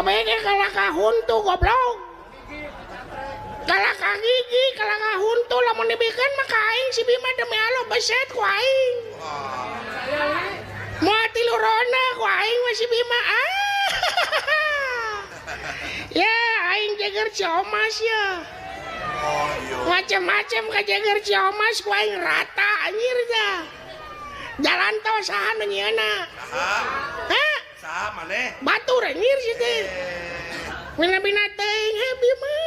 kabeh ge kalah ka huntu goblok. Kalah ka gigi, kalah ka huntu lamun dibikeun mah ka aing si Bima demi Allah beset ku aing. Moal tilu ronda ku aing mah si Bima. Ah. Ya aing jeger Ciomas ya. Macem-macem ka jeger Ciomas ku aing rata anjir dah. Jalan tol saha nu nyieunna? Hah? Saha maneh? Batur anjir sih teh. Bina-bina teuing he Bima.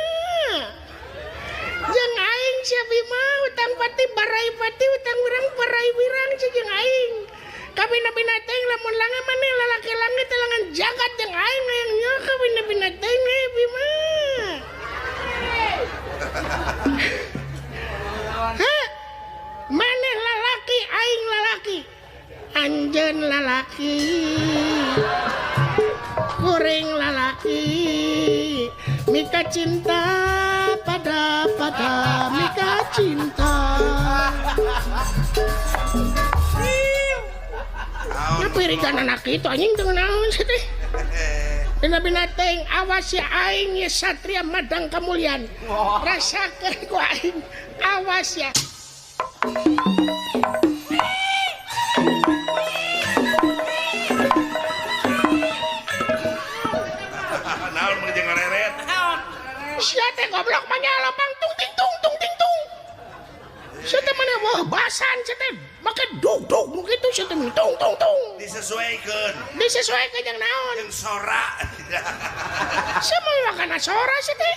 Jeung aing sia Bima utang pati barai pati utang wirang barai wirang sia jeung aing. Kabina-bina teuing lamun lange maneh lalaki langit langan jagat jeung aing hayang nyaho kabina-bina teuing he Bima. Hah? Maneh lalaki aing lalaki. Anjeun lalaki. Kuring lalaki. Mika cinta pada pada mika cinta. Napirikan anak itu anjing teu naon sih teh. Bina-bina teuing awas ya aing ya satria madang kamulian. Rasakeun ku aing awas ya. Naon mun jeung ngareret? Sia teh goblok mah nyalopang tung ting tung tung ting tung. Sia teh maneh wah basan sia teh make dug dug nu kitu sia teh tung tung tung. Disesuaikeun. Disesuaikeun jeung naon? Jeung sora. Sia mah kana sora sia teh.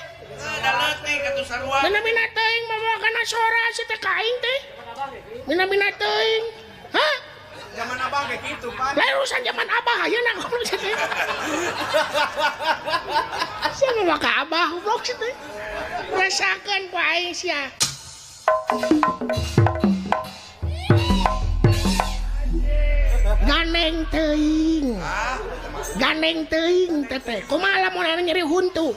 Da leutik atuh sarua. Bina-bina teuing mah kana sora sia teh ka aing teh. Bina-bina teuing. Hah? Zaman abah kayak gitu, Pak. Lain urusan zaman abah ayeuna goblok sia teh. Sia mah ka abah goblok sia teh. Rasakeun ku aing sia. Gandeng teuing. Gandeng teuing teteh. Kumaha lamun anu nyeri huntu?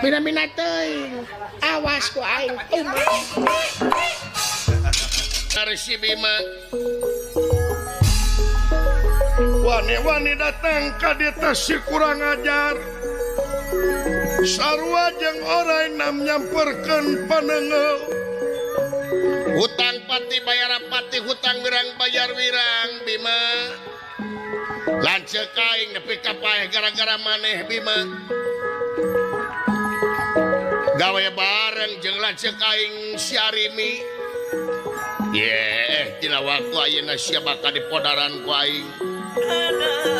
Bina-bina teuing. Awas ku aing. Resi Bima. Wani-wani datang ka dieu si kurang ajar. Sarua jeung orai nam nyamperkeun panengeul. Hutang pati bayar pati, hutang wirang bayar wirang Bima. Lanceuk aing nepi ka paeh gara-gara maneh Bima. Gawe bareng jeung lanceuk aing si Arimi. Ye, dina waktu ayeuna sia bakal dipodaran ku aing.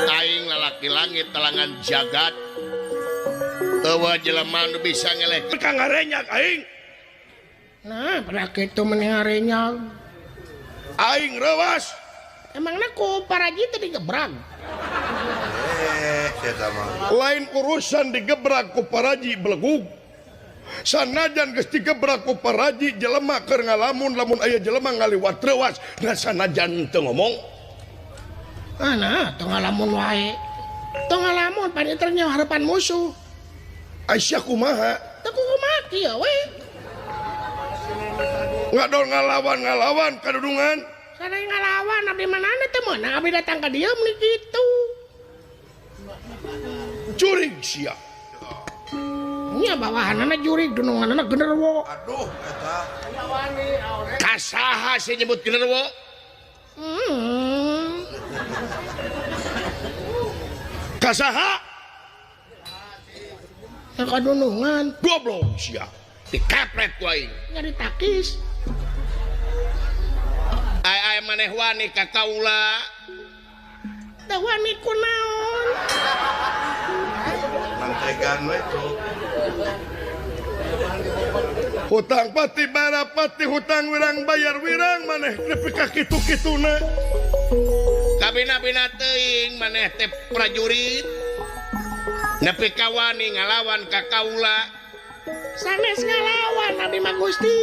Aing lalaki langit talangan jagat. Eueuh jelema nu bisa ngeleh ka ngarenyak aing. Nah, pada kitu meni ngarenyak. Aing reuas. Emangna ku paraji teh digebrag? Lain urusan digebrak ku paraji belegug. Sanajan geus digebrak ku paraji jelema keur ngalamun lamun aya jelema ngaliwat reuas da sanajan teu ngomong. Ah nah, teu ngalamun wae. Teu ngalamun pan ieu nyaho harapan musuh. Aisyah kumaha? Teu kumaha kieu we. Ngadol ngalawan-ngalawan kadudungan. Sada ngalawan abdi manana teu meunang abdi datang ka dieu meuni kitu. Jurig sia. Nya bawahanana jurig dununganana genderuwo. Aduh eta. Kasaha sih nyebut genderuwo? Kasaha? Ya kadunungan. Goblok sia. Dikepret ku aing. Nyari takis. Ai ai maneh wani ka kaula. Teu wani ku naon? Mantegan we tuh. Hutang pati bara pati hutang wirang bayar wirang maneh nepi ka kitu-kituna. Kabina-bina teuing maneh teh prajurit. Nepi ka wani ngalawan ka kaula. Sanes ngalawan abdi mah Gusti.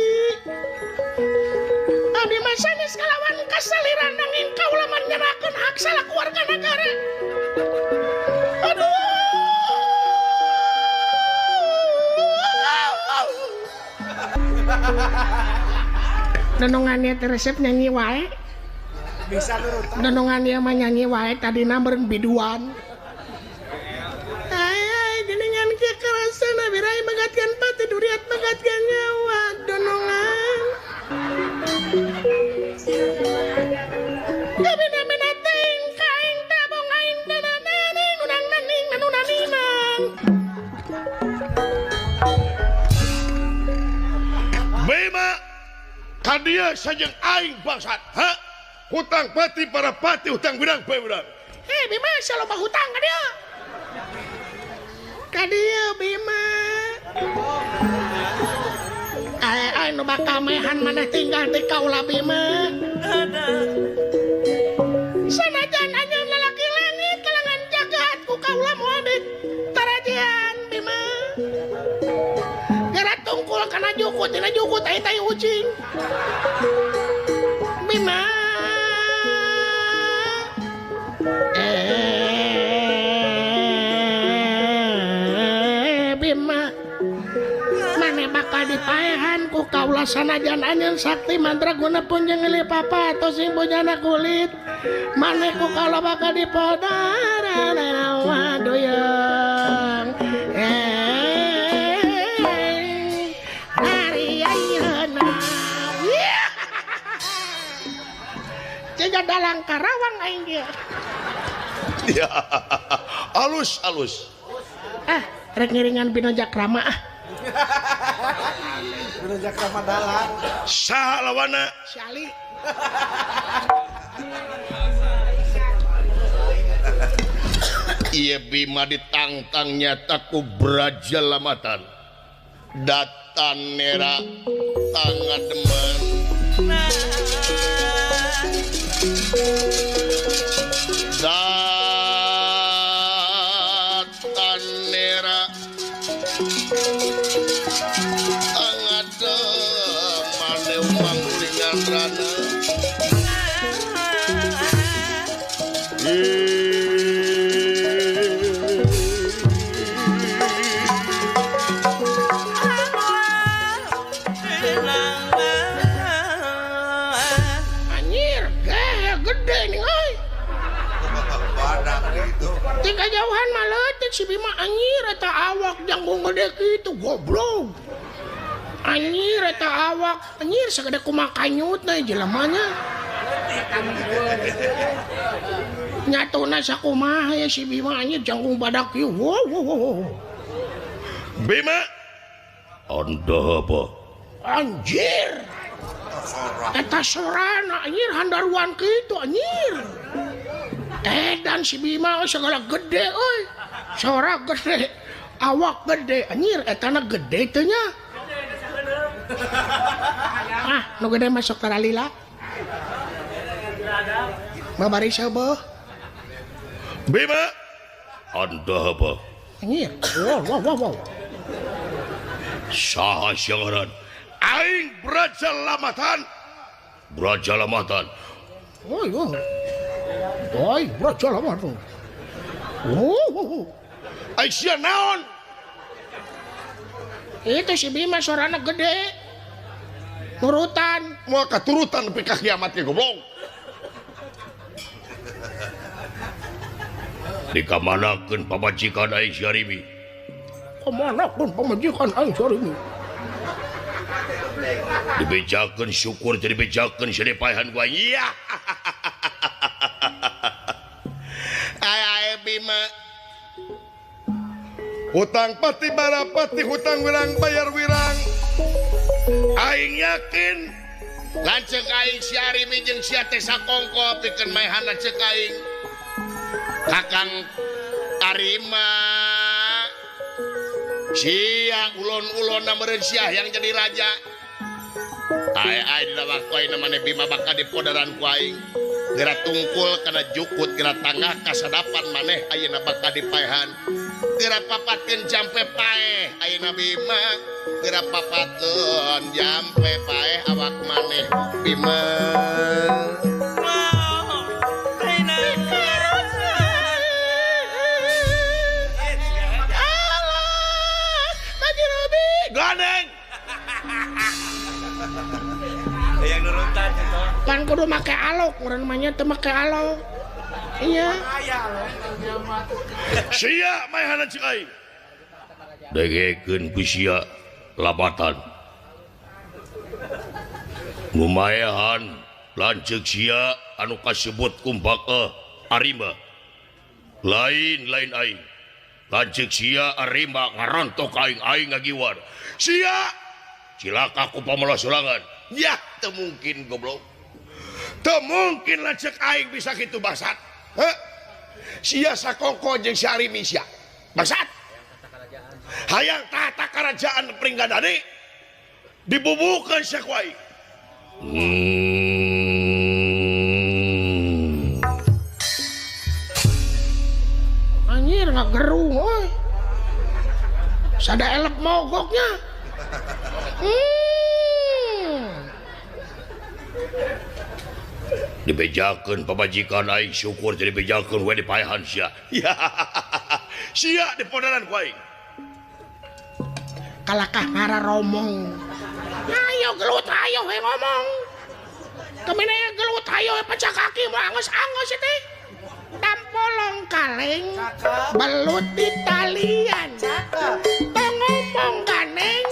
Abdi mah sanes ngalawan kasaliran nanging kaula mah nyerahkeun hak salaku warga nagara. Aduh. Denongannya teh resep nyanyi wae. Bisa nurutan. Denongannya mah nyanyi wae tadina meureun biduan. Ngaliwat ganyawat donongan. Kabina-bina ting kaing tabong aing danananing nunang naning nanunaninang. Bima kadia sajeng aing bangsat. Ha? Hutang pati para pati hutang wirang bae wirang. Hei Bima sia loba hutang ka dieu. Ka dieu Bima. Ai nu bakal mehan maneh tinggal di kaula Bima. Sanajan anjeun lalaki langit kalangan jagat ku kaula moal ditarajean Bima. Gara tungkul kana jukut dina jukut ai tai ucing. Bima. Bima. Mane bakal dipaehan ku kaula sanajan anjeun sakti mandraguna punjeng ngeuli papa atau sing bojana kulit. Mane ku kaula bakal dipodaran wadoyong. Ari ayeuna. Jiga dalang Karawang aing ge. Ya, alus alus. Ah, rek ngiringan Bino Jakrama ah. Bino Jakrama dalang. Saha lawana? Si Ali. Ieu Bima ditangtang nyata ku Braja Lamatan. Datan nera tangademan. Datan nera tangademan manggulingan rana. Anjir, gede nih euy. Tika jauhan mah leutik si Bima anjir eta awak jangkung gede kitu goblok. Anjir eta awak anjir sagede kumaha kanyutna jelemanya. Nyatuna sakumaha ya si Bima anjir jangkung badak ieu. Wow, wow, wow. Bima anda apa? Anjir. Eta sorana anjir handaruan kitu anjir. Dan si Bima segala gede euy. Sora gede, awak gede anjir etana gede teu nya. Ah, nu gede masuk taralila. Babari seubeuh. Bima anda apa? Anjir. Wow, wow, wow, wow. Saha siangaran? Aing Braja Lamatan. Braja Lamatan. Oi, oi. Oi, Braja Lamatan. Oh, oh, oh. Aing sia naon? Itu si Bima sorana gede. Nurutan. Moal katurutan nepi ka kiamat ge goblok. Dikamanakeun pamajikan aing si Arimi? Kamanakeun pamajikan aing si Arimi? Dibejakeun syukur teu dibejakeun sia dipaehan ku aing. Iya. Ai ai Bima. Hutang pati barapati hutang wirang bayar wirang. Aing yakin lanceuk aing si Arimi jeung sia teh sakongko pikeun maehanna ceuk aing. Kakang Arima sia ulon-ulon meureun sia yang jadi raja. Ai ai dina waktu ayeuna maneh Bima bakal dipodaran ku aing. Geura tungkul kana jukut geura tangah kasadapan maneh ayeuna bakal dipaehan. Geura papatkeun jampe paeh ayeuna Bima. Geura papatkeun jampe paeh awak maneh Bima. Gandeng. Yang nurutan itu. Pan kudu make alok, urang mah nya teu make alok. Iya. Sia maehanna cik aing. Dengekeun ku sia labatan. Lumayan lanceuk sia anu kasebut kumpaka Arimba. Lain-lain aing. Lanceuk sia Arimba ngarontok aing aing ngagiwar. Sia cilaka ku pamalah sorangan. Ya teu mungkin goblok. Teu mungkin lanceuk aing bisa kitu bangsat. Heh. Sia sakongko jeung si Arimi sia. Bangsat. Hayang tahta kerajaan Pringgadani dibubukeun sia ku aing. Anjir ngagerung euy. Sada elep mogoknya. Dibejakeun pamajikan aing syukur jadi dibejakeun we dipaehan sia. Sia dipodaran ku aing. Kalakah ngara romong. Ayo gelut ayo we ngomong. Kemana ya gelut ayo we pecah kaki mau angus-angus teh. Tampolong kaleng, belut di talian. Tong ngomong ganeng,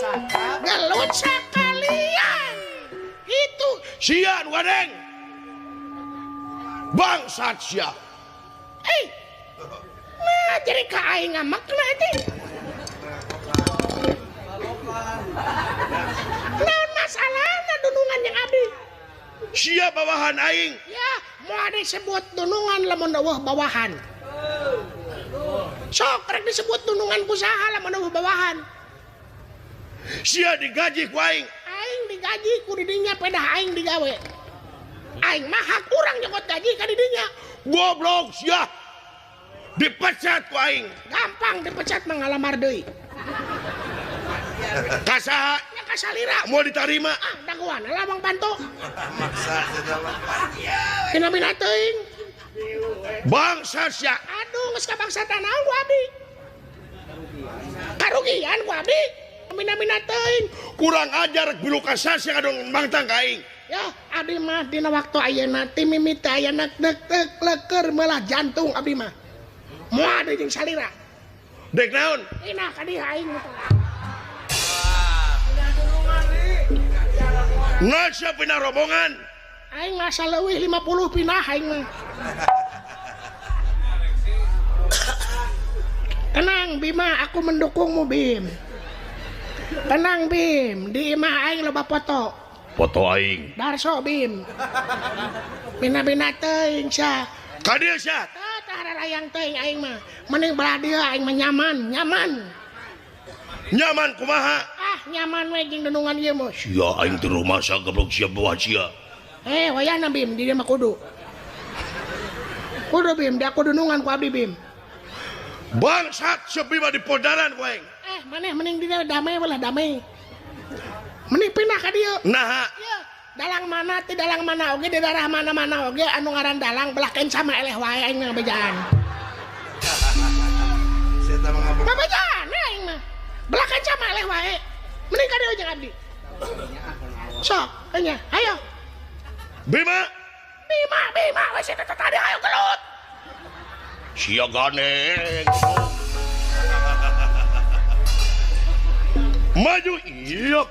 gelut sakalian. Itu sia nu ganeng. Bangsat sia. Nah jadi ka aing ngamakna teh. Naon masalahna dunungan yang abdi? Sia bawahan aing. Ya, moal disebut dunungan lamun eueuh bawahan. Sok rek disebut dunungan ku saha lamun eueuh bawahan. Sia digaji ku aing. Aing digaji ku didinya pedah aing digawe. Aing mah hak urang nyokot gaji ka didinya. Goblok sia. Dipecat ku aing. Gampang dipecat mah ngalamar deui. Kasaha? Ya kasalira. Mau diterima? Ah, dagoan lawang panto. Maksa segala. Pina-pina teuing. Bangsa sia. Aduh, geus kabangsatan naon ku abdi. Karugian ku abdi. Pina-pina teuing. Kurang ajar bilu kasasya kadong mangtang ka aing. Ya, abdi mah dina waktu ayeuna ti mimiti ayeuna dek leker melah jantung abdi mah. Moal deui jeung salira. Dek naon? Inah ka dieu aing mah. Nasa pindah rombongan. Aing ngasa leuwih 50 pindah aing mah. Tenang Bima, aku mendukungmu Bim. Tenang Bim, di imah aing loba foto. Foto aing. Darso Bim. Bina-bina teuing sia. Ka dieu sia. Tah tah layang teuing aing mah. Mending belah dieu aing mah nyaman, nyaman. Nyaman kumaha? Ah, nyaman we jeung dunungan ieu mah. Sia aing teu rumasa goblok sia bawa sia. Wayahna Bim di dieu mah kudu. Kudu Bim, da aku dunungan ku abdi Bim. Bangsat sepi mah dipodaran ku aing. Maneh mending di dieu damai we lah damai. Mending pindah ka dieu. Naha? Ieu, dalang mana ti dalang mana oge di daerah mana-mana oge anu ngaran dalang belah kenca mah eleh wae aing mah bejaan. Babejaan aing mah. Belah kenca mah eleh wae. Mending ka dieu jeung abdi. Sok, nya, ayo. Bima. Bima, Bima, we sia teh tadi ayo gelut. Sia ganeng. Maju iya.